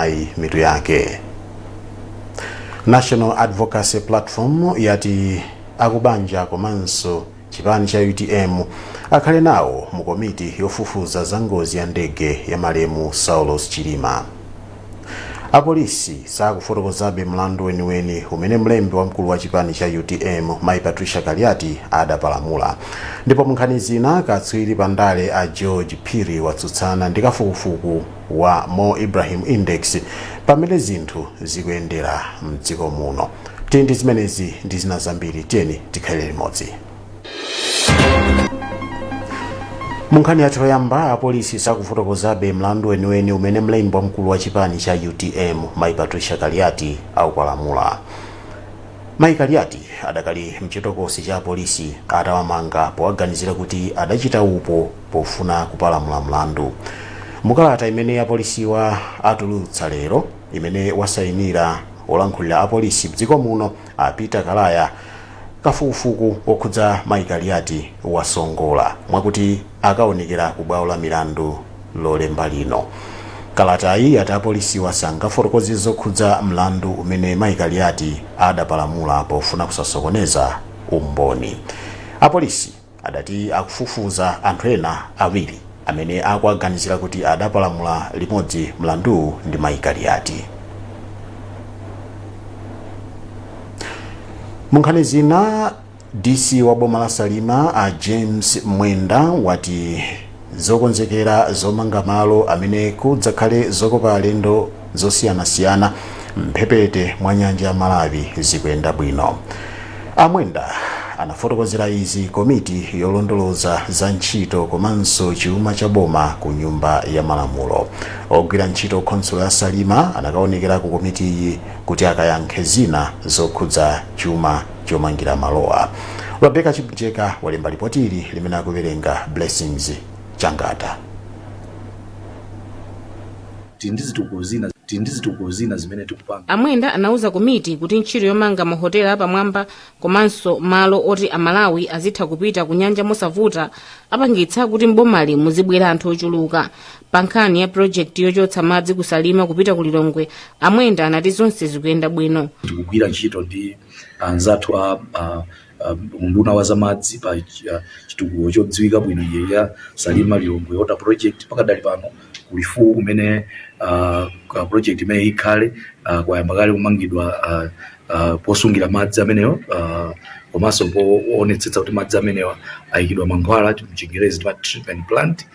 Nayi mitu yake. National Advocacy Platform yati akubanja komanso chipani cha UTM akhale nawo mu komiti yofufuza za ngozi ya ndege ya malemu Saulos Chilima. Apolisi sakufotokozabe mlandu weniweni umene mlembi wamkulu wa chipani cha UTM Mayi Patricia Kaliati adapalamula. Ndipo munkhani zina, katswiri pa ndale a George Phiri watsutsana ndi kafukufuku wa Mo Ibrahim Index pamene zinthu zikuyendera mdziko muno. Tili ndi zimenezi ndi zina zambiri, tiyeni tikhalire limodzi. Munkhani yathu yoyamba, apolisi sakufotokozabe mlandu weniweni umene mlembi wamkulu wa chipani cha UTM Mayi Patricia Kaliati aupalamula. Mayi Kaliati adakali mchitokosi cha apolisi atawamanga powaganizira kuti adachita upo pofuna kupalamula mlandu. Mukalata imene apolisiwa atulutsa lero, imene wasayinira wolankhulira apolisi mdziko muno a Peter Kalaya, kafukufuku wokhudza Mayi Kaliati wasongola mwakuti akaonekera ku bwalo la milandu Lolemba lino. Kalatayi yati apolisiwa sangafotokoze zokhudza mlandu umene Mayi Kaliati adapalamula pofuna kusasokoneza umboni. Apolisi adati akufufuza anthu ena awiri amene akuwaganizira kuti adapalamula limodzi mlanduwu ndi Mayi Kaliati. Munkhani zina, DC wa boma la Salima a James Mwenda wati zokonzekera zomanga malo amene kudzakhale zokopa alendo zosiyanasiyana mphepete mwa nyanja ya Malawi zikuyenda bwino. A Mwenda anafotokozera izi komiti yolondoloza za ntchito komanso chuma cha boma ku nyumba ya malamulo. Ogwira ntchito khonsolo ya Salima anakaonekera ku komitiyi kuti akayankhe zina zokhudza chuma chomangira malowa. Rebecca Chimjeka walemba lipoti ili limene akuwerenga Blessings Changata. Tili ndi zitukuko zina zimene tikupanga. A Mwenda anauza komiti kuti ntchito yomanga mahotela apamwamba komanso malo oti Amalawi azitha kupita ku nyanja mosavuta apangitsa kuti m'bomali muzibwera anthu ochuluka. Pa nkhani ya pulojekiti yochotsa madzi ku Salima kupita ku Lilongwe, a Mwenda anati zonse zikuyenda bwino. Tikugwira ntchito ndi anzathu a unduna wa zamadzi pa chitukuko chodziwika bwino iye ya Salima Lilongwe Water Project. Pakadali pano ku Lifuwu kumene project imene ikhale, kwayamba kale kumangidwa posungira madzi amenewo, komanso poonetsetsa kuti madzi amenewa ayikidwa mankhwala, mchingerezi timati treatment plant.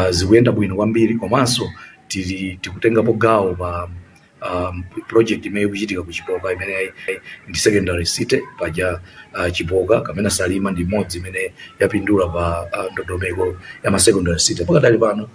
Zikuyenda bwino kwambiri. Komanso tili tikutengapo gawo pa project imene ikuchitika ku Chipoka imene ndi secondary city. Paja Chipoka kapena Salima ndi imodzi imene yapindula pa ndondomeko ya ma secondary city. Pakadali pano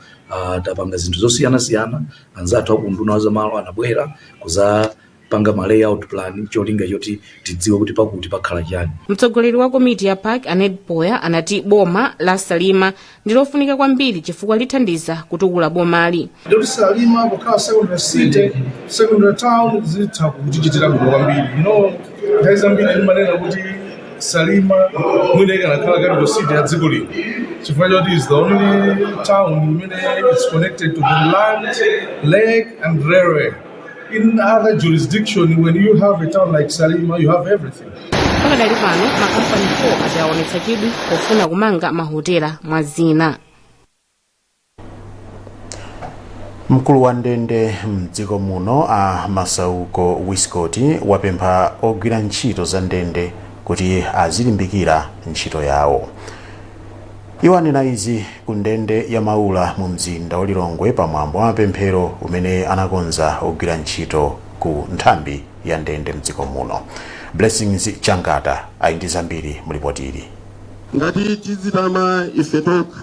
tapanga zinthu zosiyanasiyana. Anzathu aku unduna wa zamalo anabwera kuzapanga ma layout plan, cholinga choti tidziwe kuti pakuti pakhala chani. Mtsogoleri wa komiti ya PAC, a Ned Poya, anati boma la Salima ndi lofunika kwambiri chifukwa lithandiza kutukula bomali. Ndikuti Salima kukhala secondary city, secondary town, zitha kutichitira bwino kwambiri. Nthawi zambiri ndimanena kuti Salima mwina ikanakhala capital city ya dziko lino, chifukwa choti is the only town imene is connected to the land, lake and railway. In other jurisdiction, when you have a town like Salima, you have everything. Pakadali pano makampani 4 ati aonetsa chidwi pofuna kumanga mahotela, mwa zina. Mkulu wa ndende mdziko muno a Masauko Wiscott wapempha ogwira ntchito za ndende kuti azilimbikira ntchito yawo. Iwo anena izi ku ndende ya Maula mu mzinda wa Lilongwe pa mwambo wa mapemphero umene anakonza ogwira ntchito ku nthambi ya ndende mdziko muno. Blessings Changata ali ndi zambiri mu lipoti ili. Ngati tizitama ife tokha,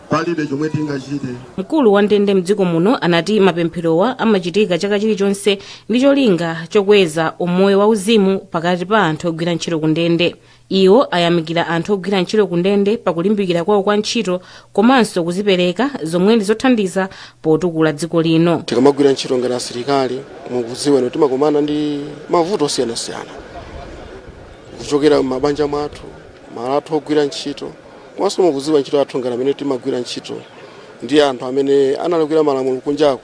palibe chomwe tingachite. Mkulu wa ndende mdziko muno anati mapempherowa amachitika chaka chilichonse ndi cholinga chokweza umoyo wauzimu pakati pa anthu ogwira ntchito ku ndende. Iwo ayamikira anthu ogwira ntchito ku ndende pakulimbikira kwawo kwa ntchito komanso kuzipereka, zomwe ndi zothandiza potukula dziko lino. Tikamagwira ntchito ngati asilikali, mukudziwa ino, timakumana ndi mavuto osiyanasiyana kuchokera m'mabanja mwathu, malo athu ogwira ntchito, komanso mukudziwa ntchito yathu ngati amene timagwira ntchito ndi anthu amene analakwira malamulo kunjako.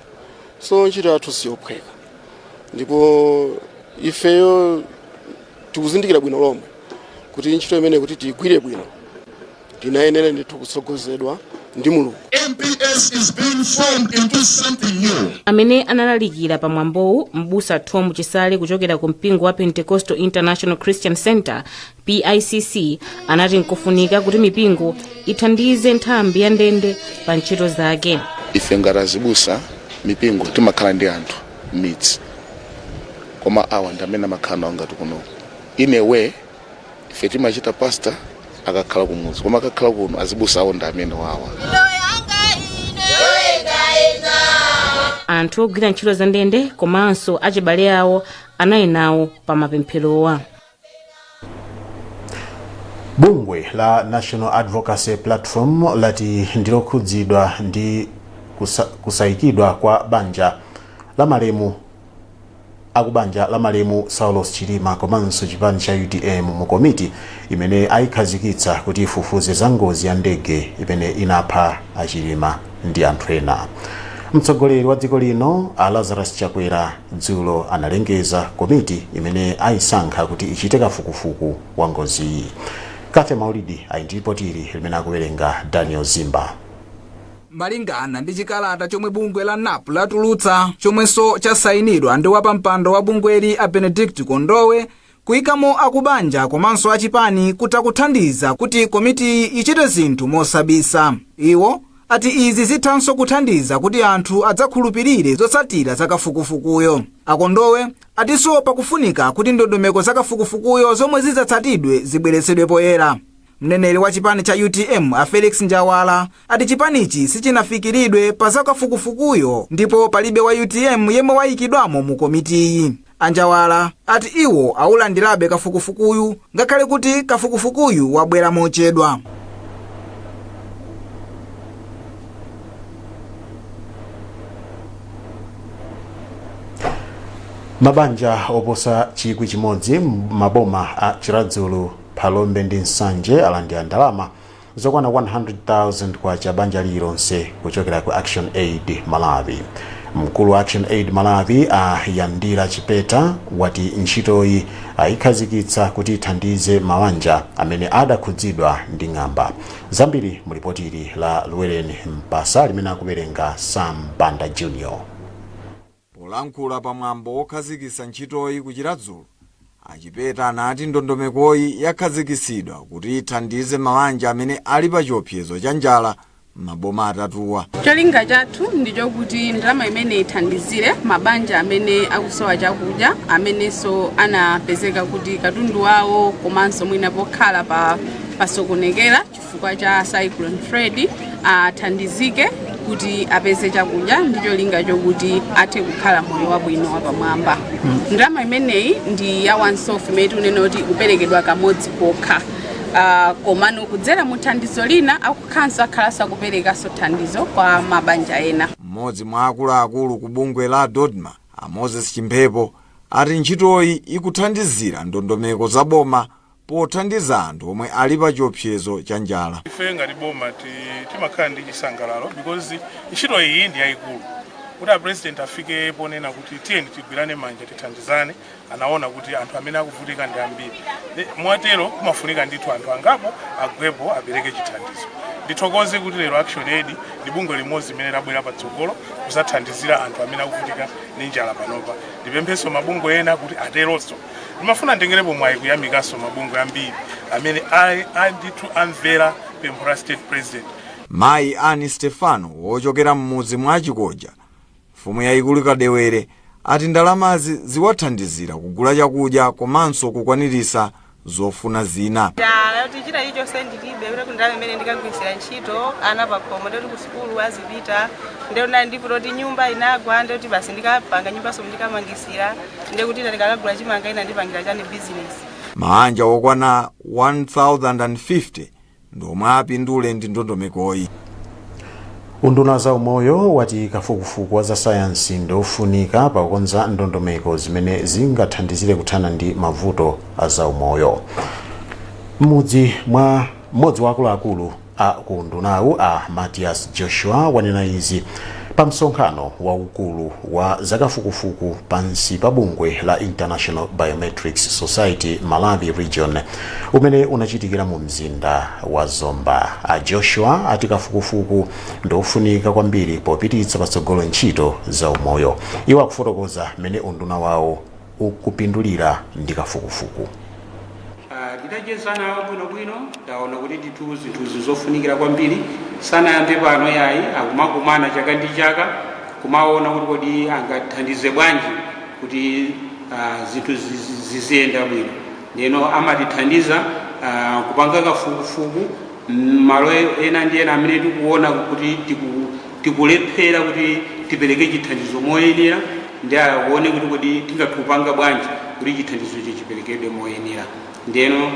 So ntchito yathu siyophweka, ndipo ifeyo tikuzindikira bwino lomwe kuti ntchito imene kuti tiyigwire bwino tinayenera ndithu kutsogozedwa ndi Mulungu. MPS is being formed into something new. Amene analalikira pa mwambowu, Mbusa Tom Chisale kuchokera ku mpingo wa Pentecostal International Christian Center, PICC, anati nkofunika kuti mipingo ithandize nthambi ya ndende pa ntchito zake. Ife ngati azibusa mipingo timakhala ndi anthu m'midzi, koma awa ndi amene amakhala nawo ngati kuno. In a way, ife timachita pastor akakhala kumudzi, koma akakhala kuno azibusa awo ndi amene wawa. Anthu ogwira ntchito za ndende komanso achibale awo anali nawo pa mapempherowa. Bungwe la National Advocacy Platform lati ndilokhudzidwa ndi kusayikidwa kwa banja la malemu, akubanja la malemu Saulos Chilima komanso chipani cha UTM mu komiti imene ayikhazikitsa kuti ifufuze za ngozi ya ndege imene inapha aChilima ndi anthu ena. Mtsogoleri wa dziko lino a Lazarus Chakwera dzulo analengeza komiti imene ayisankha kuti ichite kafukufuku wa ngoziyi. Kathe Maulidi ali ndi ripoti ili limene akuwerenga Daniel Zimba. Malingana ndi chikalata chomwe bungwe la NAP latulutsa, chomwenso chasayinidwa ndi wapampando wa bungweli a Benedict Kondowe, kuyikamo akubanja komanso achipani kutha kuthandiza kuti komitiyi ichite zinthu mosabisa. Iwo ati izi zithanso kuthandiza kuti anthu adzakhulupirire zotsatira za kafukufukuyo. Akondowe atinso pakufunika kuti ndondomeko za kafukufukuyo zomwe zidzatsatidwe zibweretsedwe poyera. Mneneri wa chipani cha UTM a Felix Njawala ati chipanichi sichinafikiridwe pa za kafukufukuyo ndipo palibe wa UTM yemwe wayikidwamo mu komitiyi. Anjawala ati iwo awulandirabe kafukufukuyu ngakhale kuti kafukufukuyu wabwera mochedwa. Mabanja oposa 1,000 maboma a Chiradzulu, Phalombe ndi Nsanje alandira ndalama zokwana 100,000 kwacha banja lililonse kuchokera ku Action Aid Malawi. Mkulu wa Action Aid Malawi a Yandira Chipeta wati ntchitoyi ayikhazikitsa kuti ithandize mabanja amene adakhudzidwa ndi ng'amba. Zambiri mu lipoti ili la Luweleni Mpasa limene akuwerenga Sam Banda Junior. Polankhula pa mwambo wokhazikitsa ntchitoyi ku Chiradzulu, a Chipeta anati ndondomekoyi yakhazikitsidwa kuti ithandize mabanja amene ali pa chiopsezo cha njala m'maboma atatuwa. Cholinga chathu ndi chokuti ndalama imene ithandizire mabanja amene akusowa chakudya, amenenso anapezeka kuti katundu wawo komanso mwina pokhala pasokonekera chifukwa cha Cyclone Freddy, athandizike kuti apeze chakudya ndi cholinga chokuti athe kukhala moyo wabwino wapamwamba. Ndalama imeneyi ndi ya once off, imene tikunena kuti ikuperekedwa kamodzi kokha. Komano kudzera mu thandizo lina akukhanso akhalanso akuperekanso thandizo kwa mabanja ena. Mmodzi mwa akuluakulu ku bungwe la DoDMA a Moses Chimphepo ati ntchitoyi ikuthandizira ndondomeko za boma pothandiza anthu omwe ali pa chiopsezo cha njala. Ife ngati boma timakhala ndi chisangalalo because ntchito iyi ndi yayikulu. Kuti a president afike ponena kuti tiyeni tigwirane manja tithandizane, anaona kuti anthu amene akuvutika ndi ambiri. Mwatero kumafunika ndithu anthu angapo agwepo apereke chithandizo. Ndithokoze kuti lero Action Aid ndi bungwe limodzi limene labwera patsogolo kuzathandizira anthu amene akuvutika ndi njala panopa. Ndipemphenso mabungwe ena kuti ateronso. Ndimafuna nditengerepo mwayi kuyamikanso mabungwe ambiri amene ndithu amvera pempho la state president. Mayi Annie Stefano wochokera m'mudzi mwa Chikoja, mfumu yayikulu Kadewere, ati ndalamazi ziwathandizira kugula chakudya komanso kukwaniritsa zofuna zina. Njala yoti china chilichonse ndilibe, kuti ndalama imene ndikagwirisira ntchito ana pakhomo, ndoti ku sukulu azipita, ndoti ndipo kuti nyumba inagwa, ndoti basi ndikapanga nyumbaso ndikamangisira, ndekuti ina ndikakagula chimanga, ina ndipangira chani bizinesi. Mabanja okwana 1050 ndi omwe apindule ndi ndondomekoyi. Unduna wa zaumoyo wati kafukufuku wa za sayansi ndiofunika pakukonza ndondomeko zimene zingathandizire kuthana ndi mavuto a zaumoyo. Mmodzi wa akuluakulu a ku undunawu a Matias Joshua wanena izi Pa msonkhano waukulu wa zakafukufuku pansi pa bungwe la International Biometrics Society Malawi Region umene unachitikira mu mzinda wa Zomba, a Joshua ati kafukufuku ndofunika kwambiri popititsa patsogolo ntchito za umoyo. Iwo akufotokoza mmene unduna wawo ukupindulira ndi kafukufuku. Nditacheza nawo bwinobwino, ndaona kuti ndithu zinthuzi zofunikira kwambiri. Sanayambe pano yayi, akumakumana chaka ndi chaka kumaona kuti kodi angathandize bwanji kuti zinthu ziziyenda bwino. Ndeno amatithandiza kupanga kafukufuku malo ena ndi ena amene tikuona kuti tikulephera kuti tipereke chithandizo moyenera, ndi aone kuti kodi tingathe kupanga bwanji kuti chithandizo ichi chiperekedwe moyenera. Ndeno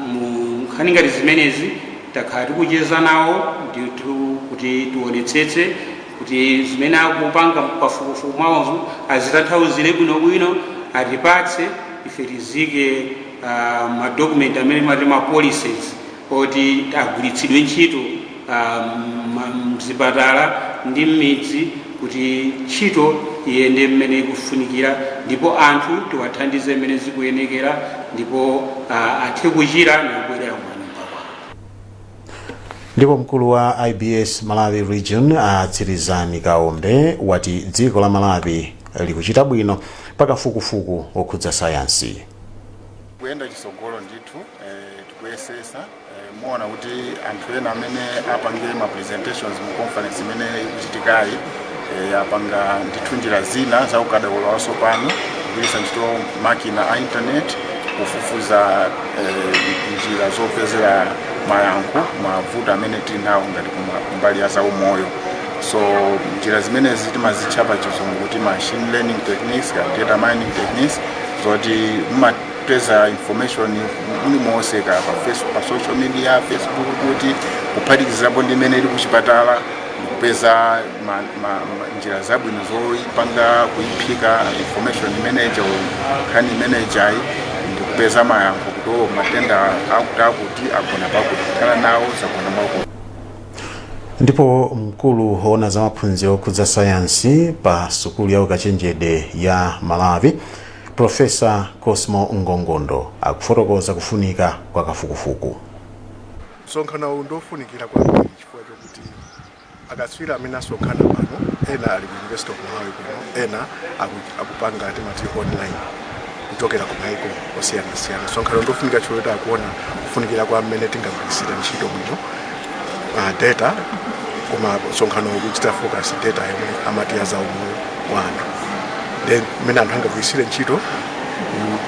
mu nkhani ngati zimenezi takhala tikucheza nawo ndithu kuti tionetsetse kuti zimene akupanga kafukufuku mwawozo azitanthauzire bwinobwino, atipatse ife tizike madokumenti amene mati ma policies oti agwiritsidwe ntchito mzipatala ndi m'midzi kuti ntchito iyende mmene ikufunikira, ndipo anthu tiwathandize mmene zikuyenekera, ndipo athe kuchira ndikubwerera kumanyumba kwawo. Ndipo mkulu wa IBS Malawi Region, Atsirizani Kaombe, wati dziko la Malawi likuchita bwino pakafukufuku okhudza sayansi. Kuyenda chitsogolo ndithu, tikuyesesa. Muona kuti anthu ena amene apange ma presentations mu conference imene ikuchitikayi apanga ndithu njira zina za ukadaulo watsopano, kugwiritsa ntchito makina a internet kufufuza njira zopezera mayankho mavuto amene tili nawo ngati kumbali ya zaumoyo. So njira zimenezi timazitcha pa Chizungu kuti machine learning techniques ka data mining techniques, zoti mumapeza information mulimonse, ka pa Facebook, pa social media, Facebook, kuti kuphatikizirapo ndi imene ili kuchipatala, ndikupeza njira zabwino zoipanga kuiphika information imeneja, nkhani imenejayi, ndikupeza mayankho kuti o matenda akuti akuti agona pakuti, kukhala nawo zagona mwakuti. Ndipo mkulu woona za maphunziro okhudza sayansi pa sukulu ya ukachenjede ya Malawi, Profesa Cosmo Ngongondo, akufotokoza kufunika kwa kafukufuku. Msonkhano uwu ndofunikira kwambiri chifukwa chokuti akatswiri amene asonkhana pano, ena ali ku University of Malawi kuno, ena akupanga timati online kuchokera ku maiko osiyanasiyana. Msonkhano ndofunika chifukwa choti akuona kufunikira kwa mmene tingagwirisire ntchito bwino data, koma msonkhano ukuchita focus data yomwe amati ya zaumoyo wa anthu, then mmene anthu angagwirisire ntchito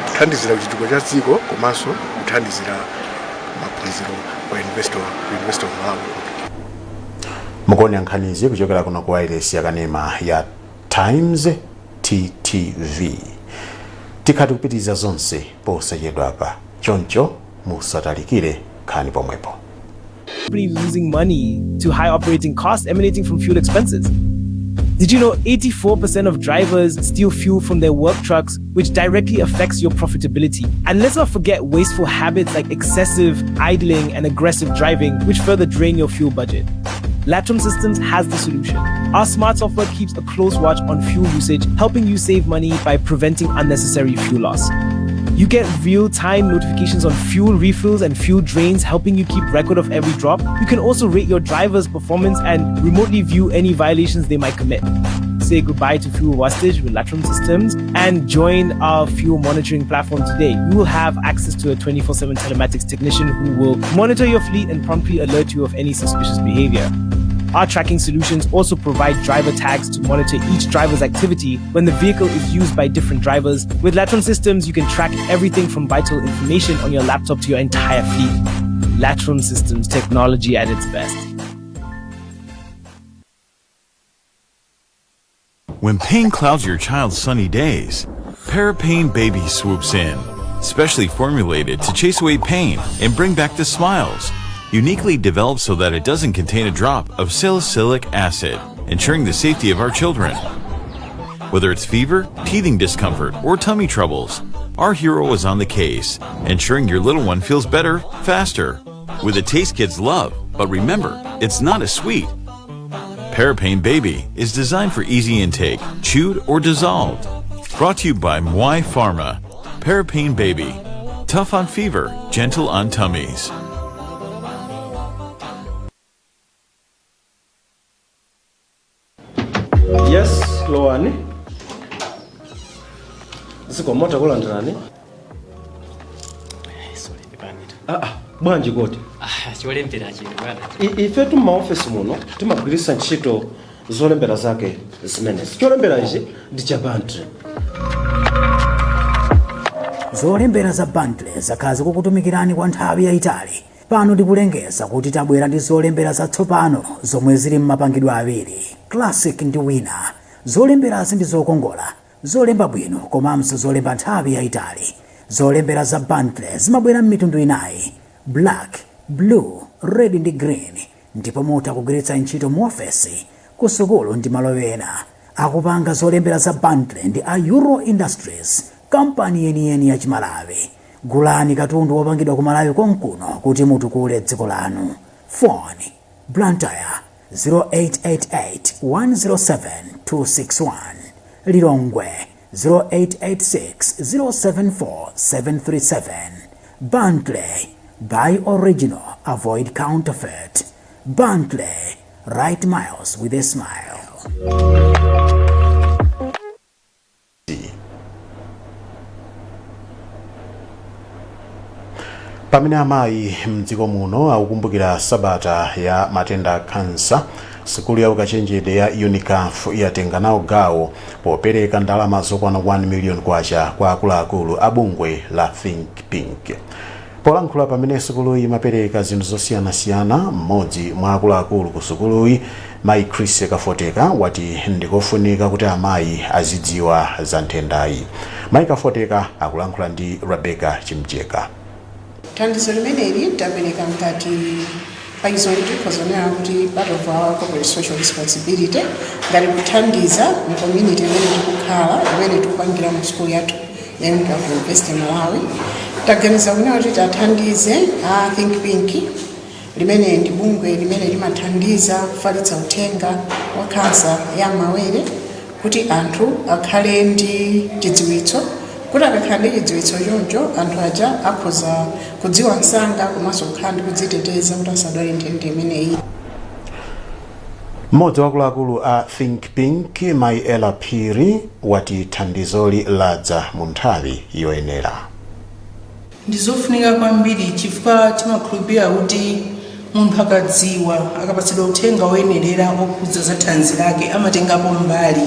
kuthandizira chitukuko cha dziko komanso kuthandizira maphunziro kwa University of Malawi. Mukuonera nkhanizi kuchokera kuno ku wireless yakanema ya Times TTV. Tikhati kupitiriza zonse posachedwapa, choncho musatalikire, nkhani pomwepo. Losing money to high operating costs emanating from fuel expenses. Did you know 84% of drivers steal fuel from their work trucks, which directly affects your profitability? And let's not forget wasteful habits like excessive idling and aggressive driving, which further drain your fuel budget. Latron Systems has the solution. Our smart software keeps a close watch on fuel usage, helping you save money by preventing unnecessary fuel loss. You get real time notifications on fuel refills and fuel drains, helping you keep record of every drop. You can also rate your driver's performance and remotely view any violations they might commit. Say goodbye to fuel wastage with Latron Systems and join our fuel monitoring platform today. You will have access to a 24/7 telematics technician who will monitor your fleet and promptly alert you of any suspicious behavior. Our tracking solutions also provide driver tags to monitor each driver's activity when the vehicle is used by different drivers. With Latron Systems, you can track everything from vital information on your laptop to your entire fleet. Latron Systems, technology at its best. When pain clouds your child's sunny days, Parapain Baby swoops in. Specially formulated to chase away pain and bring back the smiles. Uniquely developed so that it doesn't contain a drop of salicylic acid, ensuring the safety of our children. Whether it's fever, teething discomfort, or tummy troubles, our hero is on the case, ensuring your little one feels better, faster. With a taste kids love, but remember, it's not as sweet. Parapain Baby is designed for easy intake, chewed or dissolved. Brought to you by Mwai Pharma. Parapain Baby. Tough on fever, gentle on tummies. Yes, lowani. Zikomo, takulandirani. Sorry, pepani. Ah, ah, bwanji kodi? Ah, cholembera chino bwana. Ifetu m'maofesi muno timagwiritsa ntchito zolembera zake zimenezi. Cholembera ichi ndi cha Bentley. Zolembera za Bentley zakhala zikukutumikirani kwa nthawi yayitali. Pano tikulengeza kuti tabwera ndi zolembera zatsopano zomwe zili m'mapangidwe awiri, Classic ndi Winner. Zolemberazi ndi zokongola, zolemba bwino komanso zolemba nthawi yayitali. Zolembera za Bentley zimabwera m'mitundu inayi, black, blue, red ndi green, ndipo mutha kugwiritsa ntchito mu ofesi, ku sukulu ndi malo ena. Akupanga zolembera za Bentley ndi a Euro Industries, kampani yeniyeni ya Chimalawi. Gulani katundu wopangidwa ku Malawi konkuno kuti mutukule dziko lanu. Phone: Blantyre 0888 107 261, Lilongwe 0886 074 737. Bentley, buy original, avoid counterfeit. Bentley, write miles with a smile. Pamene amayi mdziko muno akukumbukira sabata ya matenda a khansa, sukulu ya ukachenjede ya Unicaf yatenga nawo gawo popereka ndalama zokwana 1 million kwacha kwa akuluakulu a bungwe la Think Pink. Polankhula pamene sukuluyi imapereka zinthu zosiyanasiyana, mmodzi mwa akuluakulu ku sukuluyi, mayi Chris Kafoteka, wati ndikofunika kuti amayi azidziwa za nthendayi. Mayi Kafoteka akulankhula ndi Rebecca Chimjeka. Thandizo limeneli tapereka ngati pachizungu tikhoza kunena kuti part of our corporate social responsibility, ngati kuthandiza mu community imene tikukhala, imene tikupangira mu school yathu ya Unicaf University Malawi. Taganiza kunena kuti tathandize a Think Pink, limene ndi bungwe limene limathandiza kufalitsa uthenga wa khansa ya mawere, kuti anthu akhale ndi chidziwitso, kuti akakhala ndi chidziwitso choncho anthu aja akhoza kudziwa msanga komanso kukhala ndi kudziteteza kuti asadwale nthenda imeneyi. Mmodzi wa akuluakulu a Think Pink, mayi Ella Phiri, wati thandizoli ladza mu nthawi yoyenera. Ndizofunika kwambiri chifukwa timakhulupirira kuti munthu akadziwa, akapatsidwa uthenga woyenerera okhudza za thanzi lake, amatengapo mbali.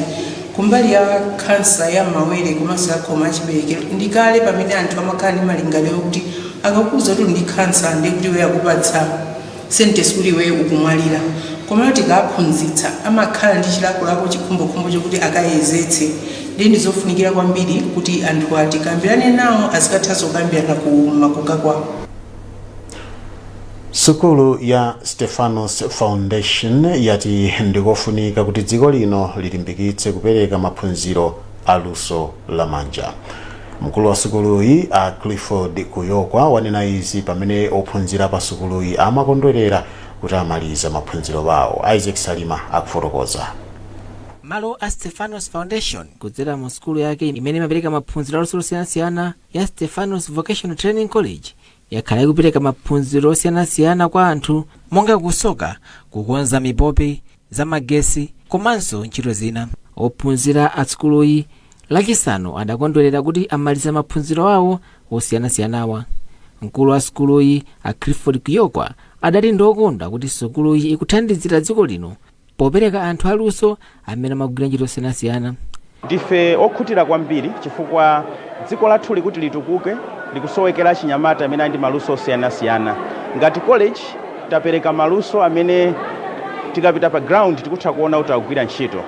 Kumbali ya khansa ya mawere komanso ya khomo la chiberekero, ndi kale pamene anthu amakhala ndi malingaliro kuti akakuuza kuti uli ndi khansa ndiye kuti iweyo akupatsa sentence kuti iweyo ukumwalira. Komano tikaphunzitsa amakhala ndi chilakolako, chikhumbokhumbo chokuti akayezetse. Ndiye ndizofunikira kwambiri kuti anthu tikambirane nawo, azikathanso kukambirana ku makoka kwawo. Sukulu ya Stephanos Foundation yati ndikofunika kuti dziko lino lilimbikitse kupereka maphunziro a luso lamanja. Mkulu wa sukuluyi, a Clifford Kuyokwa, wanena izi pamene ophunzira pa sukuluyi amakondwerera kuti amaliza maphunziro awo. Isaac Salima akufotokoza. Malo a Stephanos Foundation, kudzera mu sukulu yake imene imapereka maphunziro aluso losiyanasiyana ya Stephanos Vocational Training College, yakhala ikupereka maphunziro osiyanasiyana kwa anthu monga kusoka, kukonza mipopi, zamagesi komanso ntchito zina. Ophunzira a sukuluyi Lachisanu adakondwerera kuti amaliza maphunziro awo osiyanasiyanawa. Mkulu wa sukuluyi, a Clifford Kuyokwa, adati ndi okondwa kuti sukuluyi ikuthandizira dziko lino popereka anthu aluso amene amagwira ntchito zosiyanasiyana. Ndife okhutira kwambiri chifukwa dziko lathu likuti litukuke likusowekera achinyamata amene ali ndi maluso osiyanasiyana. Ngati college tapereka maluso amene tikapita pa ground tikutha kuona kuti akugwira ntchito.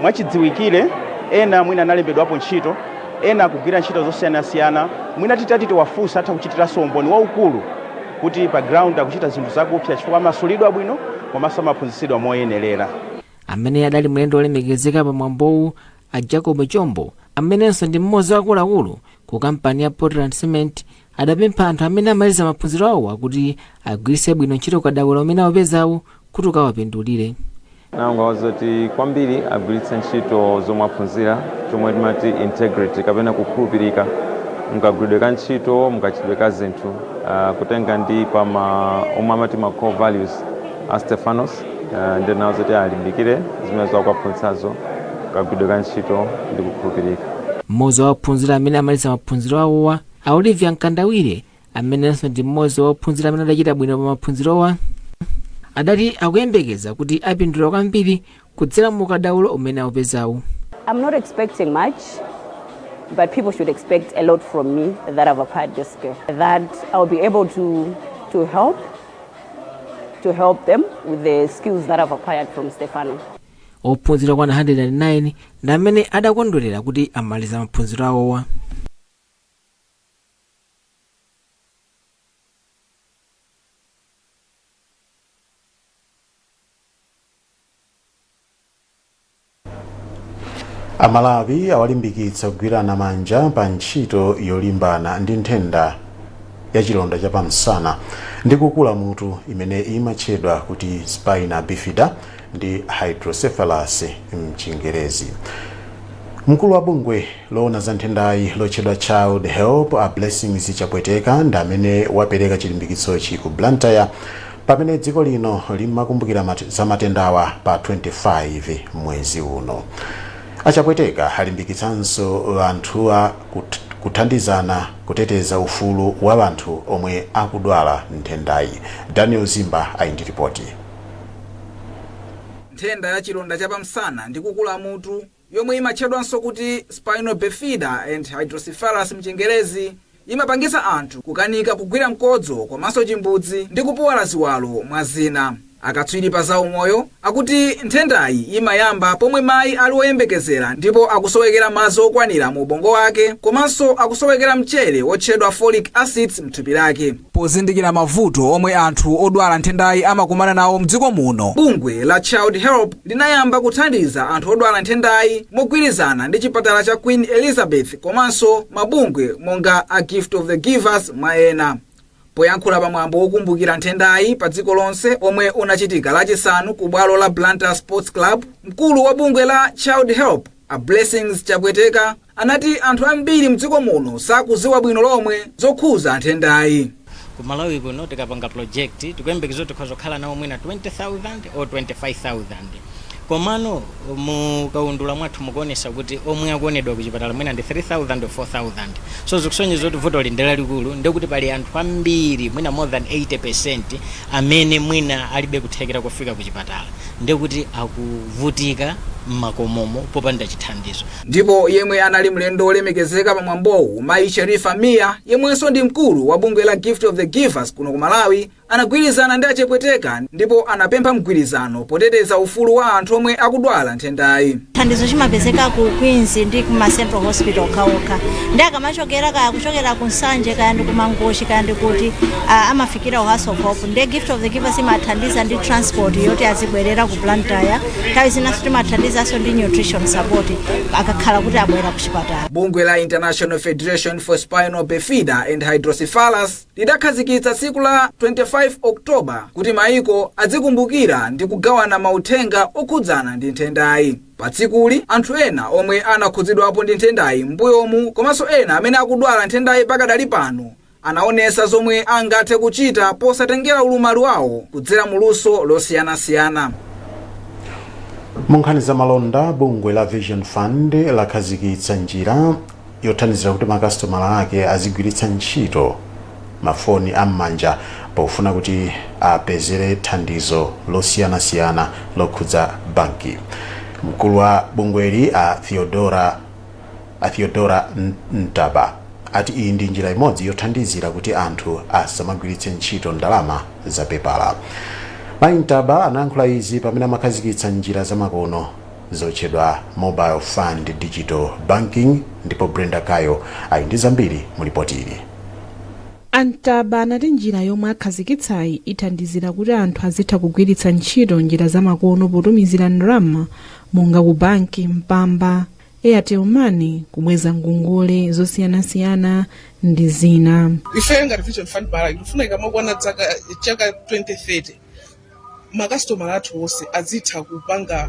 Mwachidziwikire ena mwina analembedwapo ntchito, ena akugwira ntchito zosiyanasiyana. Mwina titati tiwafunse atha kuchitiranso umboni waukulu kuti pa ground akuchita zinthu zakupsa chifukwa amasulidwa bwino komanso amaphunzitsidwa moyenerera. Amene adali mlendo wolemekezeka pa mwambowu, a Jacob Chombo, amenenso ndi mmodzi wa akuluakulu ku kampani ya Portland Cement, adapempha anthu amene amaliza maphunziro awowa kuti agwiritse bwino ntchito ukadaulo umene awupezawu kuti ukawapindulire. Nangawauza kuti kwambiri agwiritse ntchito zomwe aphunzira, chomwe timati integrity kapena kukhulupirika mkagwiridwe ka ntchito, mkachitidwe ka zinthu, kutenga ndi pama omwe amati ma core values a Stephanos, ndi nawo zoti alimbikire zimene zakuwaphunzitsazo, kagwiridwe ka ntchito ndi kukhulupirika. Mmodzi wa ophunzira amene amaliza maphunziro awowa, a Olivia Mkandawire, amenenso ndi mmodzi wa ophunzira amene adachita bwino pa maphunzirowa, adati akuyembekeza kuti apindula kwambiri kudzera mu ukadaulo umene aupezawu. I'm not expecting much, but people should expect a lot from me that I've acquired this skill. That I'll be able to help them with the skills that I've acquired from Stefano. Ophunzira okwana 109 ndi amene adakondwerera kuti amaliza maphunziro awowa. Amalawi awalimbikitsa kugwirana manja pa ntchito yolimbana ndi nthenda ya chilonda chapamsana ndi kukula mutu imene imatchedwa kuti spina bifida ndi hydrocephalus mchingerezi. Mkulu wa bungwe loona za nthendayi lotchedwa Child Help, a Blessings Chapweteka, ndi amene wapereka chilimbikitsochi ku Blantyre pamene dziko lino limakumbukira za matendawa pa 25 mwezi uno. Achapweteka alimbikitsanso anthuwa kuthandizana kuteteza ufulu wa anthu omwe akudwala nthendayi. Daniel Zimba ali ndi ripoti. Nthenda ya chilonda chapamsana ndi kukula mutu, yomwe imatchedwanso kuti spina bifida and hydrocephalus mchingerezi, imapangisa anthu kukanika kugwira mkodzo komanso chimbudzi ndi kupuwala ziwalo mwa zina. Akatswiri pa zaumoyo akuti nthendayi imayamba pomwe mayi ali woyembekezera ndipo akusowekera madzi okwanira mu ubongo wake komanso akusowekera mchere wotchedwa folic acids mthupi lake. Pozindikira mavuto omwe anthu odwala nthendayi amakumana nawo mdziko muno, bungwe la Child Help linayamba kuthandiza anthu odwala nthendayi mogwirizana ndi chipatala cha Queen Elizabeth komanso mabungwe monga a Gift of the Givers mwa ena. Poyankhula pamwambo wokumbukira nthendayi pa dziko lonse omwe unachitika Lachisanu ku bwalo la Blantyre Sports Club, mkulu wa bungwe la Child Help, a Blessings Chapweteka, anati anthu ambiri mdziko muno sakuziwa bwino lomwe zokhuza nthendayi. Ku Malawi kuno tikapanga project, tikuyembekeza kuti tikhoza kukhala nawo mwina 20,000 or 25,000, komano mukaundula mwathu mukuonesa kuti omwe akuonedwa kuchipatala mwina ndi 3,000 or 4,000. So zikusonyeza kuti vuto ndi lalikulu, ndikuti pali anthu ambiri, mwina more than 80%, amene mwina alibe kuthekera kufika kuchipatala, ndikuti akuvutika mmakomomo popanda chithandizo. Ndipo yemwe anali mlendo wolemekezeka pamwambowu, mayi Sherifa Mia, yemwenso ndi mkulu wa bungwe la Gift of the Givers kuno ku Malawi, anagwirizana ndi Achepweteka ndipo anapempha mgwirizano poteteza ufulu wa anthu omwe akudwala nthendayi. Thandizo chimapezeka ku Queens ndi kuma Central Hospital okhaokha, ndi akamachokera kaya kuchokera ku Nsanje, kaya ndi ku Mangochi, kaya ndi kuti, amafikira House of Hope. Ndi Gift of the Givers imathandiza ndi transport yoti azibwerera ku Blantyre. Nthawi zinanso timathandizanso ndi nutrition support akakhala kuti abwera ku chipatala. Bungwe la International Federation for Spinal Bifida and Hydrocephalus lidakhazikitsa tsiku la 25 October kuti maiko adzikumbukira ndi kugawana mauthenga okhudzana ndi nthendayi. Pa tsikuli, anthu ena omwe anakhudzidwapo ndi nthendayi m'mbuyomu komanso ena amene akudwala nthendayi pakadali pano anaonesa zomwe angathe kuchita posatengera ulumali wawo kudzera mu luso losiyanasiyana. Mu nkhani za malonda, bungwe la Vision Fund lakhazikitsa njira yothandizira kuti makasitomala ake azigwiritsa ntchito mafoni am'manja pofuna kuti apezere thandizo losiyanasiyana lokhudza banki. Mkulu wa bungweli, a Theodora Ntaba, ati iyi ndi njira imodzi yothandizira kuti anthu asamagwiritse ntchito ndalama zapepala. Mayi Ntaba anayankhula izi pamene amakhazikitsa njira zamakono zotchedwa Mobile Fund Digital Banking, ndipo Brenda Kayo ali ndi zambiri mu ripoti ili. Antaba anati njira yomwe akhazikitsayi ithandizira kuti anthu azitha kugwiritsa ntchito njira zamakono potumizira ndalama monga ku banki, Mpamba, Airtel Money, kubweza ngongole zosiyanasiyana ndi zina. Ife ngati Vision Fund Malawi tikufuna ikamakwana chaka 2030, Makasitomala athu onse azitha kupanga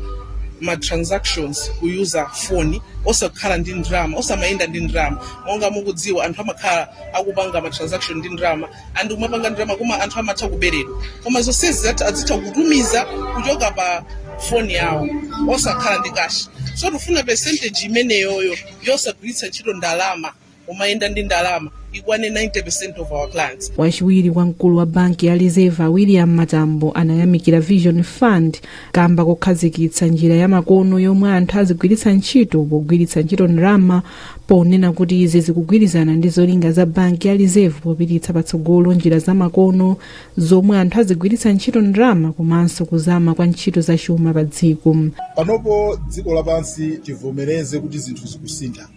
ma transactions kuyuza foni, osakhala ndi ndalama, osamayenda ndi ndalama. Monga mukudziwa, anthu amakhala akupanga ma transaction ndi ndalama, and kumapanga ndalama koma anthu amatha kuberedwa. Koma zonsezi azitha kutumiza kuchoka pa foni yawo, osakhala ndi cash. So tifuna percentage imeneyoyo yosagwiritsa ntchito ndalama, umayenda ndi ndalama, ikwane 90% of our clients. Wachiwiri kwa mkulu wa banki ya Reserve, William Matambo, anayamikira Vision Fund kamba kokhazikitsa njira ya makono yomwe anthu azigwiritsa ntchito pogwiritsa ntchito ndalama, ponena kuti izi zikugwirizana ndi zolinga za banki ya Reserve popititsa patsogolo njira za makono zomwe anthu azigwiritsa ntchito ndalama komanso kuzama kwa ntchito zachuma pa dziko. Panopo dziko lapansi, tivomereze kuti zinthu zikusintha,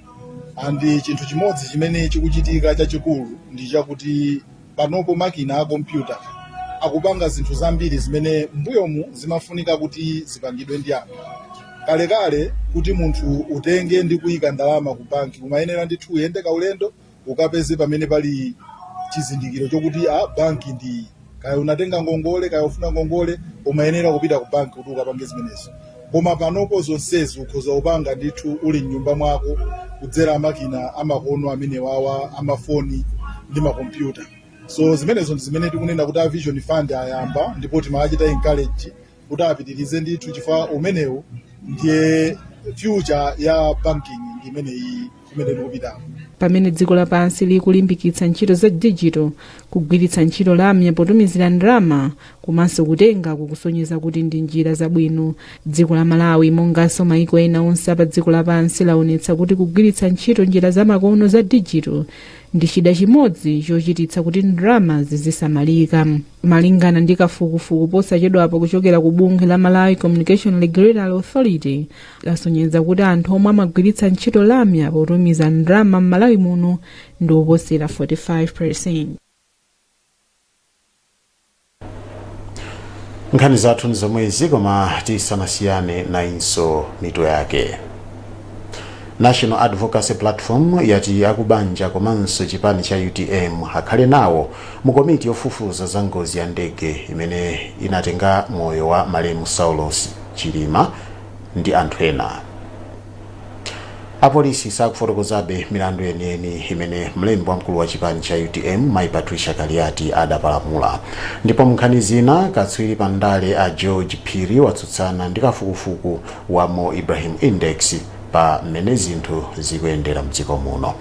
and chinthu chimodzi chimene chikuchitika chachikulu ndi chakuti panopo makina a kompyuta akupanga zinthu zambiri zimene mbuyomu zimafunika kuti zipangidwe ndi anthu. Kalekale, kuti munthu utenge ndi kuyika ndalama ku banki, umayenera ndithu uyende kaulendo, ukapeze pamene pali chizindikiro chokuti a banki ndi, kaya unatenga ngongole, kaya ufuna ngongole, umayenera kupita ku banki kuti ukapange zimenezo. Koma panopo zonsezi ukhoza kupanga ndithu uli mnyumba mwako kudzera makina amakono amenewawa, amafoni ndi makompyuta. So zimenezo ndi zimene tikunena kuti a Vision Fund ayamba, ndipo timachita encourage kuti apitirize ndithu, chifukwa umenewu ndiye future ya banking, ndi imeneyi imene tikupitako. Pamene dziko lapansi likulimbikitsa ntchito za digital, kugwiritsa ntchito lamya potumizira ndalama komanso kutenga kukusonyeza kuti ndi njira zabwino. Dziko la Malawi, monganso maiko ena onse apa dziko lapansi, laonetsa kuti kugwiritsa ntchito njira zamakono za digital ndi chida chimodzi chochititsa kuti ndalama zizisamalika. Malingana ndi kafukufuku posachedwapo kuchokera ku bungwe la Malawi Communication Regulatory Authority, lasonyeza kuti anthu omwe amagwiritsa ntchito lamya potumiza ndalama m'Malawi muno ndi oposera 45. Nkhani zathu ndi zomwezi, koma tisanasiyane, nayinso mitu yake. National Advocacy Platform yati akubanja komanso chipani cha UTM akhale nawo mu komiti yofufuza za ngozi ya ndege imene inatenga moyo wa malemu Saulos Chilima ndi anthu ena. Apolisi sakufotokozabe milandu yeniyeni imene mlembi wamkulu wa chipani cha UTM, Mayi Patricia Kaliati, adapalamula. Ndipo mnkhani zina, katswiri pa ndale a George Phiri watsutsana ndi kafukufuku wa Mo Ibrahim Index pa mmene zinthu zikuyendera mdziko muno.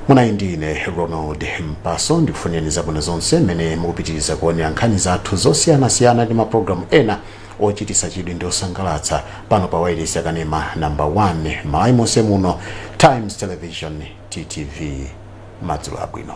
Munali ndi ine Ronald Mpaso. Ndikufunireni zabwino zonse mmene mukupitiriza kuonera nkhani zathu zosiyanasiyana ndi mapulogalamu ena ochititsa chidwi ndi osangalatsa pano pa wailesi yakanema namba 1 Malawi monse muno, Times Television, TTV. Madzulo abwino.